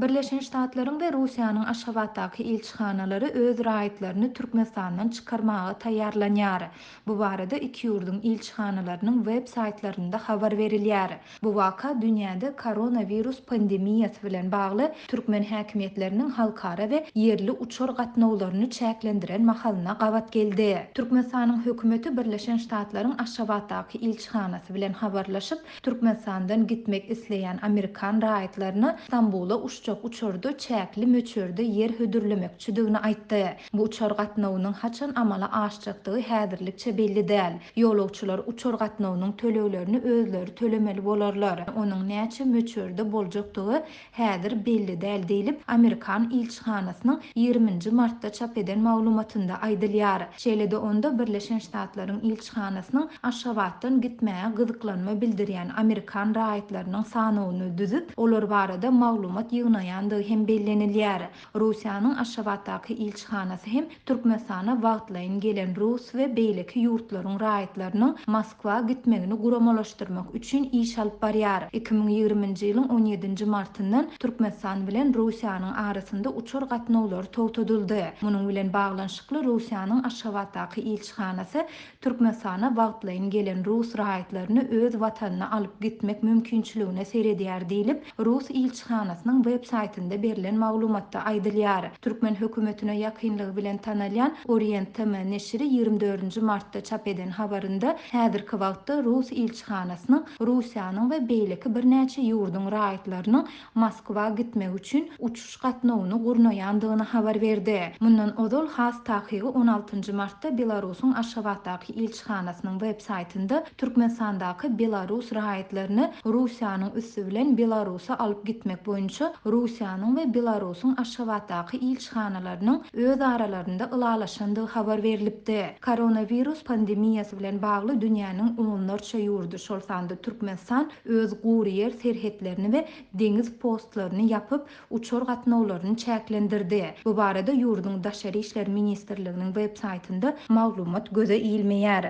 Birleşen Ştatlaryň we Russiýanyň Aşgabatdaky ilçihanalary öz raýatlaryny Türkmenistandan çykarmaga taýýarlanýar. Bu barada iki ýurduň ilçihanalarynyň web saýtlarynda habar berilýär. Bu waka dünýäde koronawirus pandemiýasy bilen bagly türkmen häkimiýetleriniň halkara we ýerli uçar gatnawlaryny çäklendiren mahalyna gabat geldi. Türkmenistanyň hökümeti Birleşen Ştatlaryň Aşgabatdaky ilçihanasy bilen habarlaşyp, Türkmenistandan gitmek isleýän amerikan raýatlaryna Stambula uçjak uçarda çäkli möçberde ýer hödürlemekçidigini aýtdy. Bu uçar gatnawynyň haçan amala aşjakdygy häzirlikçe belli däl. Ýolagçylar uçar gatnawynyň töleglerini özleri tölemeli bolarlar. Onuň näçe möçberde boljakdygy häzir belli däl diýlip, amerikan ilçihanasynyň ýigriminji martda çap eden maglumatynda aýdylýar. Şeýle-de onda Birleşen Ştatlaryň ilçihanasynyň Aşgabatdan gitmäge gyzyklanma bildirýän amerikan raýatlarynyň sanawyny düzüp, olar barada maglumat ýygnaýandygy hem bellenilýär. Russiýanyň Aşgabatdaky ilçihanasy hem Türkmenistana wagtlaýyn gelen rus we beýleki ýurtlaryň raýatlarynyň Moskwa gitmegini guramalaşdyrmak üçin iş alyp barýar. 2020-nji ýylyň on ýedinji martyndan Türkmenistan bilen Russiýanyň arasynda uçar gatnawlary togtadyldy. Munuň bilen baglanyşykly Russiýanyň Aşgabatdaky ilçihanasy Türkmenistana wagtlaýyn gelen rus raýatlaryny öz watanyna alyp gitmek mümkinçiligine seredýär diýlip, rus ilçihanasynyň web saýtynda berlen maglumatda aýdylýar. Türkmen hökümetine ýakynlygy bilen tanalýan Orient TM neşiri 24-nji martda çap eden habarynda häzirki wagtda rus ilçihanasynyň Russiýanyň we beýleki birnäçe ýurduň raýatlarynyň Moskwa gitmek üçin uçuş gatnawyny gurnaýandygyny habar berdi. Mundan ozal, has takygy on altynjy martda Belarusyň Aşgabatdaky ilçihanasynyň web saýtynda Türkmenistandaky belarus raýatlaryny Russiýanyň üsti bilen Belarusa alyp gitmek boýunça Russiýanyň we Belarusyň Aşgabatdaky ilçihanalarynyň öz aralarynda ylalaşandygy habar berlipdi. Koronawirus pandemiýasy bilen bagly dünýäniň onlarça ýurdy, şol sanda Türkmenistan öz gury ýer serhetlerini we deňiz postlaryny ýapyp, uçar gatnawlaryny çäklendirdi. Bu barada ýurduň Daşary işler ministrliginiň web saýtynda maglumat göze ilmeýär.